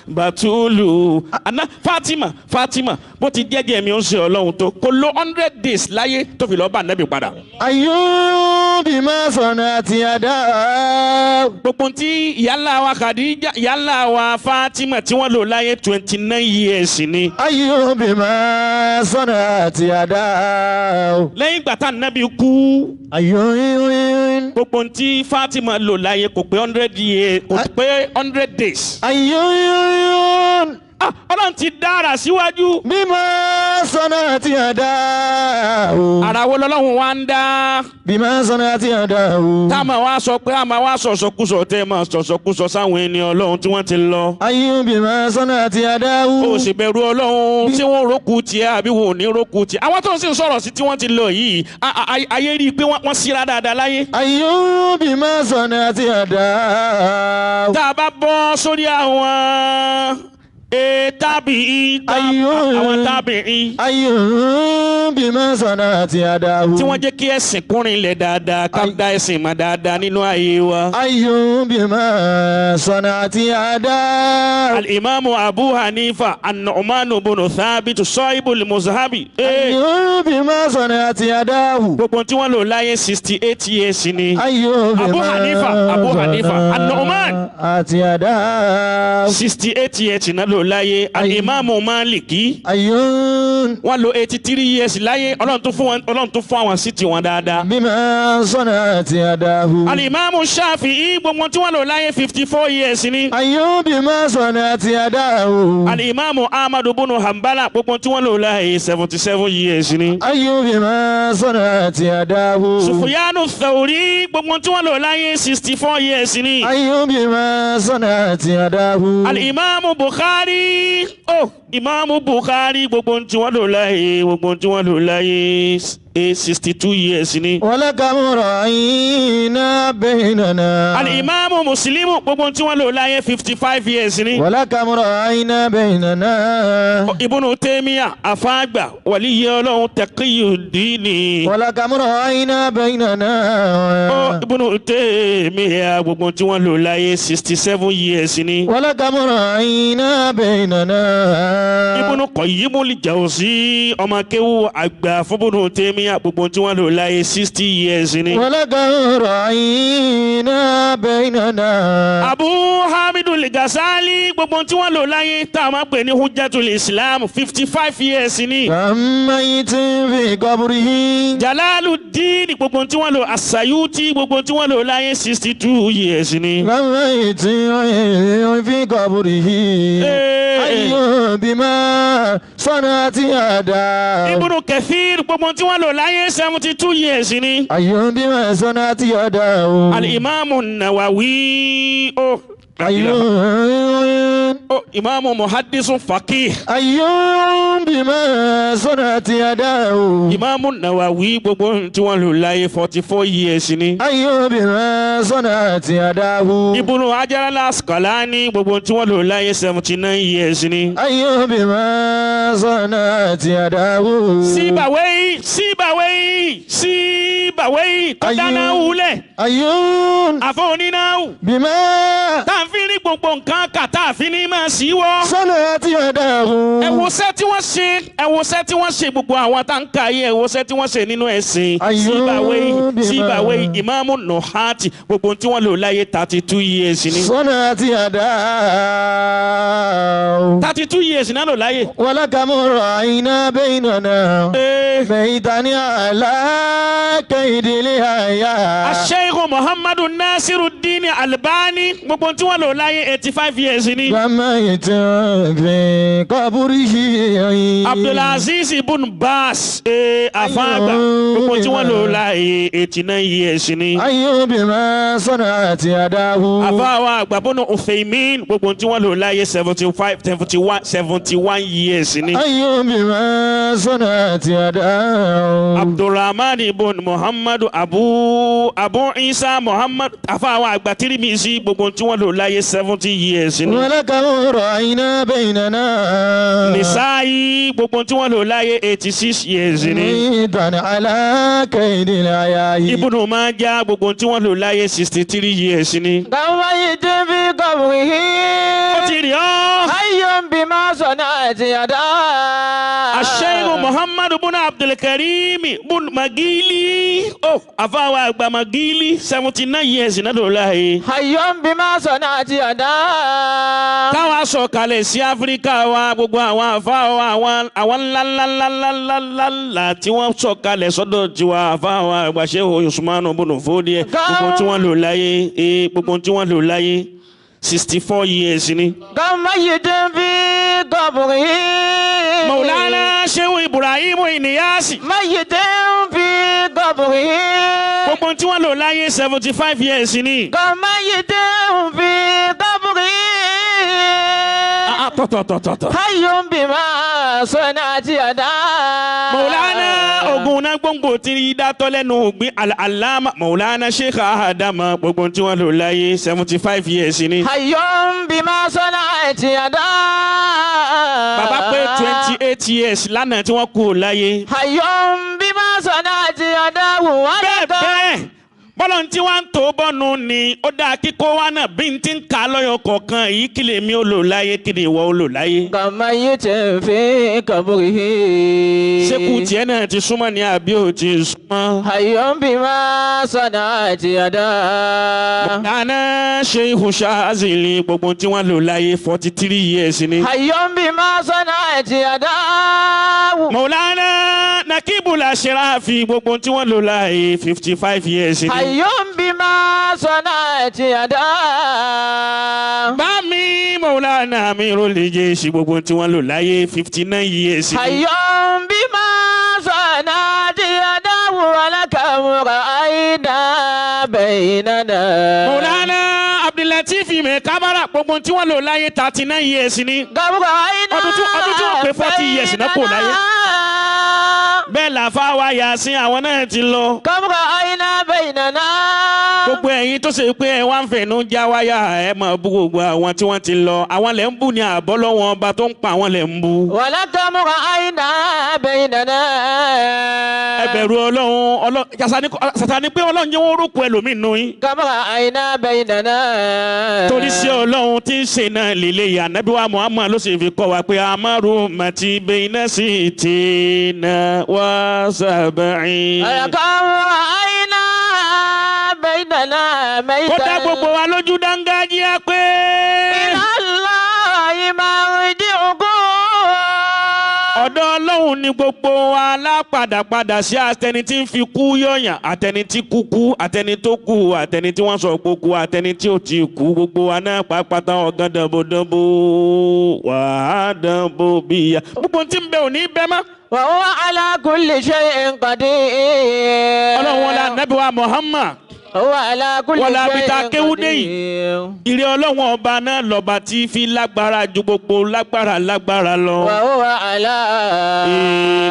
Batulu. Àná Fatima Fatima bó ti jẹ́jẹ́ mi ń ṣe Ọlọ́run tó kò lò 100 days láyé tó fi lọ́ọ́ bá Nábì padà. Hayyun bima sana'at yadahu. Gbogbo tí ìyálà wa Khadija ìyálà wa Fatima tí wọ́n lò láyé 29 years ni. Hayyun bima sana'at yadahu. Lẹ́yìn ìgbà tá Nábì kú. Hayyun. Gbogbo tí Fatima lò láyé kò pé 100 years kò pé 100 days. Hayyun. Ọlọ́run ti dára síwájú. Bima sana'at yadahu. Ara wo lọ́lọ́run wá ń dá. Bima sana'at yadahu. Tá a máa wá sọ pé a máa wá sọ̀sọ̀kúsọ tẹ́ máa sọ̀sọ̀kúsọ sáwọn ẹni Ọlọ́run tí wọ́n ti lọ. Hayyun bima sana'at yadahu. O sì bẹ̀rù Ọlọ́run tí wọ́n rókù tiẹ̀ àbí wọn ò ní rókù tiẹ̀. Àwọn tó ń sì ń sọ̀rọ̀ sí tí wọ́n ti lọ yìí ayé rí i pé wọ́n síra dáadáa láyé. Hayyun bima sana'at yadahu. Tá a bá bọ́ sórí àwọn tábìí àwọn tábìí. Hayyun bima sana'at yadahu. Tí wọ́n jẹ́ kí ẹ̀sìn kúrin lẹ̀ dáadáa ká dá ẹ̀sìn mọ̀ dáadáa nínú ayé wa. Hayyun bima sana'at yadahu. Al-Imamu Abu Hanifa An-Nu'man ibn Thabit Sahibul Muzhabi. Hayyun bima sana'at yadahu. Gbogbo tí wọ́n lò láyé 68 years ni. Hayyun bima Abu Hanifa Abu Hanifa An-Nu'man àti yadahu. 68 years náà lò láyé. Al-Imamu Maliki. Hayyun. Wọ́n lò 83 years láyé. Ọlọ́run tún fún àwọn sí tiwọn dáadáa. Bima sana'at yadahu. Al-Imamu Shafi'i gbogbo tí wọ́n lò láyé 54 years ni. Hayyun bima sana'at yadahu. Al-Imamu Ahmadu bunu Hanbala gbogbo tí wọ́n lò láyé 77 years ni. Hayyun bima sana'at yadahu. Sufyanu Thawri gbogbo tí wọ́n lò láyé 64 years ni. Hayyun bima sana'at yadahu. Al-Imamu Bukhari Imamu Bukhari gbogbo tí wọ́n lò láyé gbogbo tí wọ́n lò láyé 62 years ni. Wa kam ra'ayna baynana. Al-Imamu Muslimu gbogbo tí wọ́n lò láyé 55 years ni. Wa kam ra'ayna baynana. Ibnu Taymiyyah àfáàgbà wàlíyé Ọlọ́run Taqiyuddini. Wa kam ra'ayna baynana. Ibnu Taymiyyah gbogbo tí wọ́n lò láyé 67 years ni. Wa kam ra'ayna baynana. Ibnu Qayyimul Jawzi ọmọ kéwú àgbà fún Ibnu Taymiyyah gbogbo tí wọ́n lò láyé 60 years ni. Wa kam ra'ayna baynana. Abu Hamid Hamidu Al-Ghazali gbogbo tí wọ́n lò láyé tá a máa pè ní Hujjatul Islam 55 years ni. Kàmáyìtì fi qabrihi. Jalaluddin gbogbo tí wọ́n lò Asayuti gbogbo tí wọ́n lò láyé 62 years ni. Kàmáyìtì fi qabrihi. Ayyun bima sanati ada. Ibnu Kathir gbogbo tí wọ́n lò láyé 72 years ni. Ayyun bima sanati ada. Al-Imam An-Nawawi. Oh. Ayyun. Oh, Imam Muhaddisun Faqih. Ayyun bima sanati ada. Imam Nawawi gbogbo tí wọ́n lò láyé 44 years ni. Ayyun bima sanati ada. Ibnu Hajar al-Asqalani gbogbo tí wọ́n lò láyé 79 years ni. Ayyun bima sanati ada. Síbàwéyí Síbàwéyí Síbàwéyí tó dáná wulẹ̀. Ayyun. Àfọ̀ onínáwó. Bima. Tá a fi ní gbogbo nǹkan kà tá a fi ní máa sí wọ́. Sanati ada. Ẹ̀wòsẹ́ tí wọ́n ṣe ẹ̀wòsẹ́ tí wọ́n ṣe gbogbo àwọn tá ń ka yé ẹ̀wòsẹ́ tí wọ́n ṣe nínú ẹ̀sìn. Síbàwéyí Síbàwéyí Ìmáàmù Nùhátì gbogbo tí wọ́n lò láyé 32 years ni. Sanati ada. 32 years náà lò láyé. Walakamu ra'ayna baynana. Maytani ala kaydil haya. Sheikh Muhammadu Nasiruddin Albani gbogbo tí wọ́n lò láyé 85 years ni. Kàmáyìtì fi qabrihi. Abdulaziz ibn Bas afagba gbogbo tí wọ́n lò láyé 89 years ni. Ayyun bima sanati adahu. Àfáwà àgbàbọ́nà Uthaymin gbogbo tí wọ́n lò láyé 75 71 71 years ni. Ayyun bima sanati adahu. Abdulrahman ibn Muhammadu Abu Isa Muhammad àfáwà àgbà Tirmidhi gbogbo tí wọ́n lò láyé 70 years ni. Walakamu ra'ayna baynana. Nisa'i gbogbo tí wọ́n lò láyé 86 years ni. Maytani ala kaydil haya. Ibnu Majah gbogbo tí wọ́n lò láyé 63 years ni. Kàmáyìtì fi qabrihi. Ó ti rí ọ́. Ayyun bima sanati ada. Sheikh Muhammad ibn Abdulkarim ibn Magili. Oh, àfáwà àgbà Magili 79 years náà lò láyé. Ayyun bima sanati ada. Táwa sọ̀kalẹ̀ sí Áfíríkà wa gbogbo àwọn àfáwà àwọn ńláńláńláńláńlá tí wọ́n sọ̀kalẹ̀ sọ́dọ̀ tiwa àfáwà àgbà Sheikh Usman ibn Fodio gbogbo tí wọ́n lò láyé gbogbo tí wọ́n lò láyé 64 years ni. Kàmáyìtì fi qabrihi. Maulana Sheikh Ibrahim Inyasi. Mayìtì fi qabrihi. Gbogbo tí wọ́n lò láyé 75 years ni. Kàmáyìtì fi qabrihi. Tọ̀tọ̀tọ̀tọ̀. Ayyun bima sanati ada. Maulana ogun náà gbòǹgbò tí dátọ́ lẹ́nu ògbìn Al-Allama Maulana Sheikh Adama gbogbo tí wọ́n lò láyé 75 years ni. Ayyun bima sanati ada. Bàbá pé 28 years lánàá tí wọ́n kú láyé. Ayyun bima sanati ada. Bẹ́ẹ̀ bẹ́ẹ̀ bọ́lọ̀ tí wọ́n ń tó bọ́nu ni ó dáa kíkó wa náà bí n ti ń kà lọ́yọ̀ kọ̀ọ̀kan èyí kí lèmi ó lò láyé kí ni ìwọ ó lò láyé. Kàmáyìtì fi qabrihi. Ṣékù tiẹ̀ náà ti súnmọ́ ni àbí ò ti súnmọ́. Ayyun bima sanati ada. Mọ̀nà Sheikh Shazili gbogbo tí wọ́n lò láyé 43 years ni. Ayyun bima sanati ada. Mọ̀lánà Nakibul Ashrafi gbogbo tí wọ́n lò láyé 55 years ni. Ayyun bima sanati ada. Bá mi Mọ̀lánà Amirul Jaysh gbogbo tí wọ́n lò láyé 59 years ni. Ayyun bima sanati ada. Walakamu ra'ayna baynana. Mọ̀lánà Abdulateef Mekabara gbogbo tí wọ́n lò láyé 39 years ni. Ọdún tí wọ́n pé 40 years náà kò láyé. Bẹ́ẹ̀ làfá wa Yasin àwọn náà ti lọ. Kọ́mùkọ́ àyínà baynana. Gbogbo ẹ̀yin tó ṣe pé ẹ wá ń fẹ̀nu já wáyà ẹ máa bú gbogbo àwọn tí wọ́n ti lọ. Àwọn lẹ̀ ń bú ni àbọ̀ lọ́wọ́n ọba tó ń pa àwọn lẹ̀ ń bú. Wala kọ́mùkọ́ àyínà baynana. Ẹ bẹ̀rù Ọlọ́run Sàtánì pé Ọlọ́run jẹ́ wọ́n rókò ẹlòmíì nù yín. Kọ́mùkọ́ àyínà baynana. Torí sí Ọlọ́run tí ń ṣe náà lélẹ̀ yìí Ànábì wa Muhammad ló sì fi kọ́ wa pé amaru mati bayna sitina wa sab'in. Kọ́mùkọ́ àyínà baynana. Kó dá gbogbo wa lójú dángájíá pé. Ọlọ́run ní gbogbo wa lápadàpadà sí àtẹni tí ń fi kú yọ̀yàn àtẹni tí kú kú àtẹni tó kú àtẹni tí wọ́n sọ pé kú àtẹni tí ò ti kú gbogbo wa náà pàápàá ọ̀gán dànbó wà á dànbó bíyà gbogbo tí ń bẹ ò ní bẹ́ mọ́. Wa huwa ala kulli shay'in qadir. Ọlọ́run wọn la Ànábì wa Muhammad. Wọ́n la bí ta kéwúdé yìí. Ìrẹ́ Ọlọ́run ọba náà lọ́ba tí fi lágbára ju gbogbo lágbára lágbára lọ. Wa huwa ala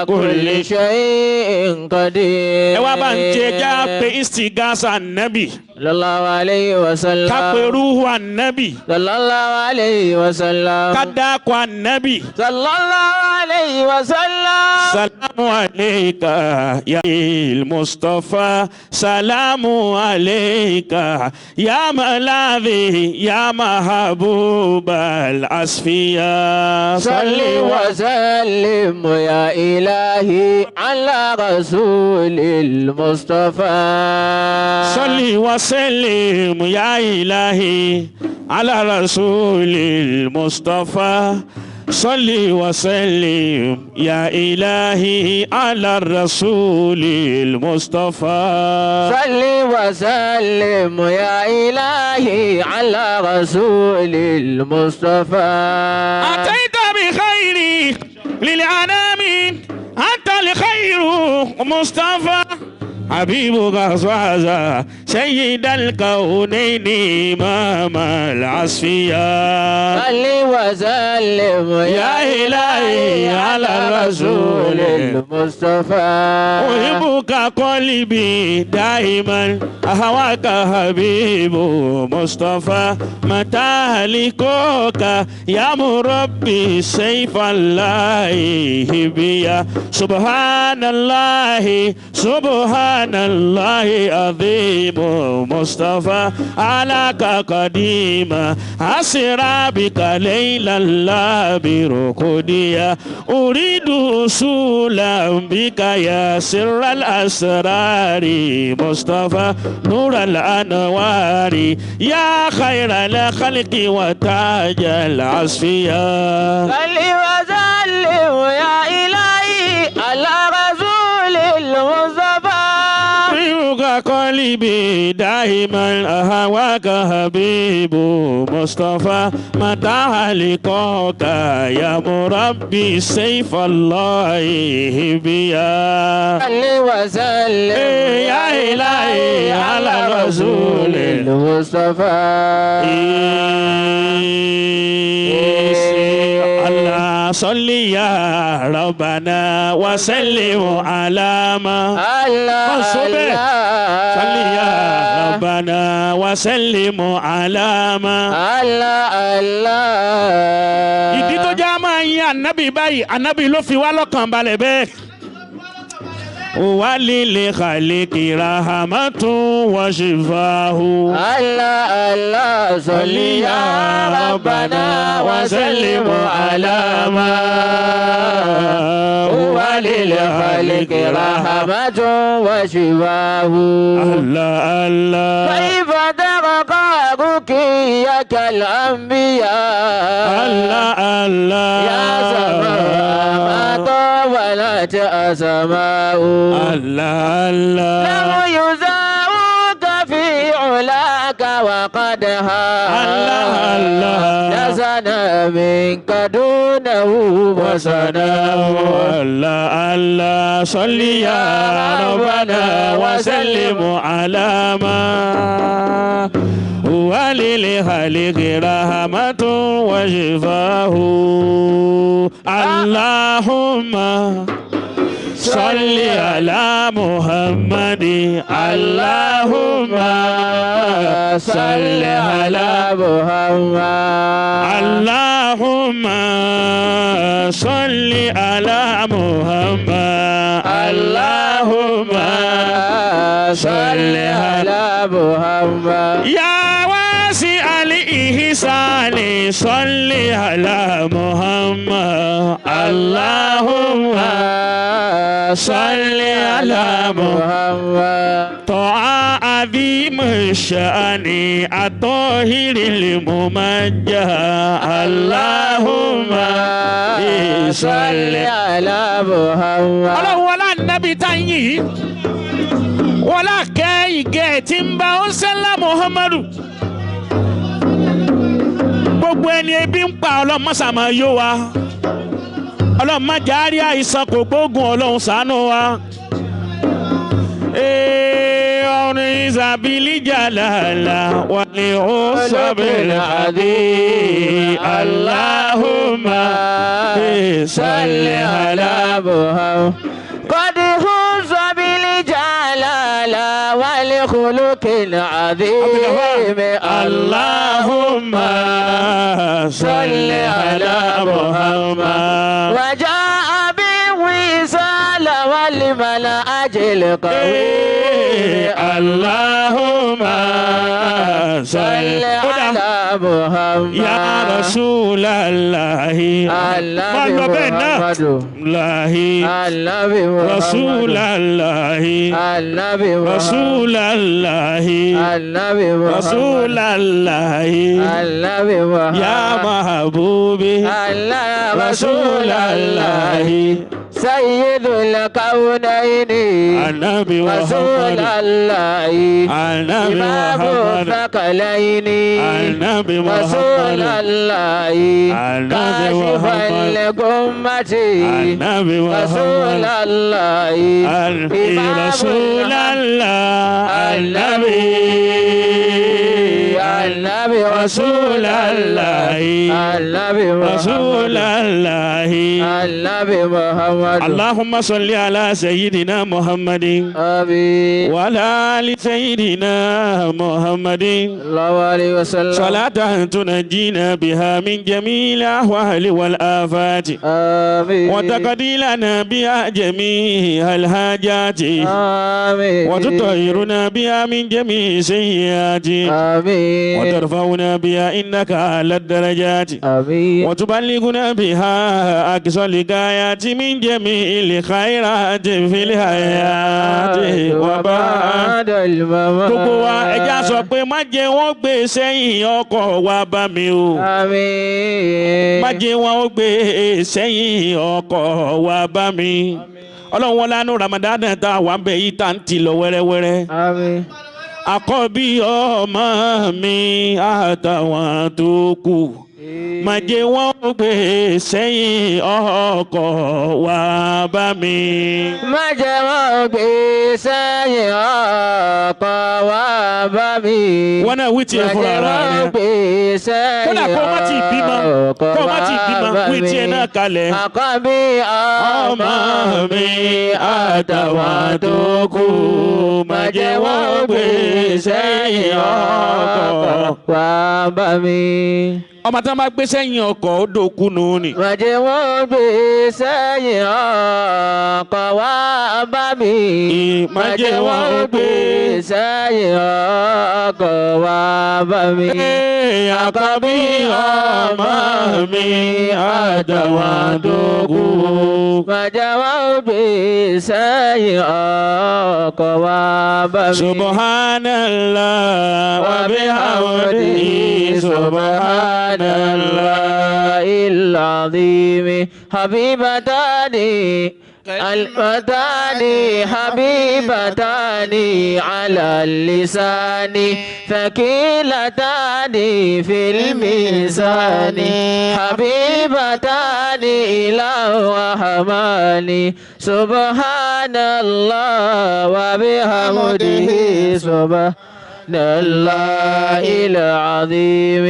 kulli shay'in qadir. Ẹ wá bá ń jẹ já pé istigasa ànábì. Sallallahu alayhi wa sallam. Ká pé rúhu ànábì. Sallallahu alayhi wa sallam. Ká dákọ̀ ànábì. Sallallahu alayhi wa sallam. Salamu alayka ya Mustafa. Salamu alayka ya malazi ya mahabub al-asfiya. Salli wa sallim ya ilahi ala rasulil Mustafa. Salli wa sallim ya ilahi ala rasulil Mustafa. Salli wa sallim ya ilahi ala rasulil Mustafa. Salli wa sallim ya ilahi ala rasulil Mustafa. Ataita bi khayri lil anami anta al khayru Mustafa. حبيبك أصحابه سيد الكونين إمام العصفية. صل وسلم يا إلهي على الرسول المصطفى. أحبك قلبي دائما أهواك حبيب مصطفى. متى لقاك يا مربي سيف الله بيا. سبحان الله سبحان الله عظيم مصطفى. علىك قديما أسرى بك ليلا لا بركوديا. أريد وصولا بك يا سر الأسرار مصطفى نور الأنوار يا خير الخلق وتاج العصفية. صل وسلم يا إلهي على رسول المصطفى. قلبي دائما أهواك حبيب مصطفى. متى لقاك يا مربي سيف الله بيا. صل وسلم يا إلهي على رسول المصطفى. الله صل يا ربنا وسلم على ما الله صل يا ربنا وسلم على ما الله الله. Ìdí tó jẹ́ máa yin ànábì báyìí, ànábì ló fi wá lọ́kàn balẹ̀ bẹ́ẹ̀. وللخلق رحمة وشفاه. الله الله صل يا ربنا وسلم على ما هو للخلق رحمة وشفاه. الله الله كيف ترقى رقيك الأنبياء. الله الله يا سماء ما طولت أسماء. الله الله لم يزاوك في علاك وقدها. الله الله لسنا منك دونه وسناه. الله الله صل يا ربنا وسلم على ما هو للخلق رحمة وشفاه. اللهم صل على محمد. اللهم صل على محمد. اللهم صل على محمد. اللهم صل على محمد. يا واسع الإحسان صل على محمد. اللهم صل على محمد. طاعة العظيم الشأن الطاهر الممجد اللهم صل على محمد. Ọlọ́run wọlá nábì tá ń yìí wọlá kẹ́ ìgẹ̀ tí ń bá ó sẹ́lá Muhammadu. Gbogbo ẹni ebi ń pa Ọlọ́run má ṣàmà yó wa. Ọlọ́run má jẹ́ á rí àìsàn kò gbóògùn Ọlọ́run ṣàánú wa. Ọ̀rìn ìsàbílì jàlálà wà ní ọ̀sàbẹ̀lẹ̀ àdé. Allahumma salli ala Muhammad. قد فوز بالجلال والخلق العظيم. اللهم صل على محمد. وجاء بالوصال والمنهج القويم. اللهم صل على محمد. يا رسول الله النبي الله النبي رسول الله النبي رسول الله النبي رسول الله النبي يا محبوبي الله رسول الله سيد الكونين النبي رسول محمد الله النبي إمام محمد الثقلين النبي رسول محمد الله النبي كاشف محمد الغمة النبي رسول محمد الله إمام رسول الله النبي النبي رسول الله النبي رسول الله النبي محمد. اللهم صل على سيدنا محمد آمين. وعلى آل سيدنا محمد الله عليه وسلم. صلاة تنجينا بها من جميع الأهوال والآفات. آمين. وتقضي لنا بها جميع الحاجات. آمين. وتطهرنا بها من جميع السيئات. آمين. وترفعنا بها إنك على الدرجات. آمين. وتبلغنا بها أقصى الغايات من جميع الخيرات في الحياة وبعد وبعد الممات. Gbogbo wa ẹja sọ pé má jẹ́ wọ́n gbé sẹ́yìn ọkọ̀ wa bá mi o. Àmín. Má jẹ́ wọ́n gbé sẹ́yìn ọkọ̀ wa bá mi. Ọlọ́run wọn lánàá Ramadan tá a wà ń bẹ̀ yìí tá ń ti lọ wẹ́rẹ́wẹ́rẹ́. Àmín. Àkọ́bí ọmọ mi àtàwọn tó kù. Má jẹ́ wọ́n gbé sẹ́yìn ọkọ̀ wa bá mi. Má jẹ́ wọ́n gbé sẹ́yìn ọkọ̀ wa bá mi. Wọ́n náà wí tiẹ̀ Má fúnra jẹ́ ara wọ́n rẹ̀. gbé sẹ́yìn Kódà kó má ti bímọ ọkọ̀ kó má ti bímọ wa bá wí tiẹ̀ mi. náà kalẹ̀. Àkọ́bí Ọmọ mi àtàwọn tó kù má jẹ́ wọ́n gbé sẹ́yìn ọkọ̀. wa bá mi. Ọmọ tí wọ́n bá gbé sẹ́yìn ọkọ̀ ó dòkú nù ni. Má jẹ́ wọ́n gbé sẹ́yìn ọkọ̀ wa bá mi. Má jẹ́ wọ́n gbé sẹ́yìn ọkọ̀ wa bá mi. Àkọ́bí ọmọ mi àtàwọn tó kù. Má jẹ́ wọ́n gbé sẹ́yìn ọkọ̀ wa bá mi. Subhanallah wa bihamdihi subhanallah. العظيم. حبيبتان المتان حبيبتان على اللسان ثقيلتان في الميزان حبيبتان إلى الرحمن. سبحان الله وبحمده سبحان الله العظيم.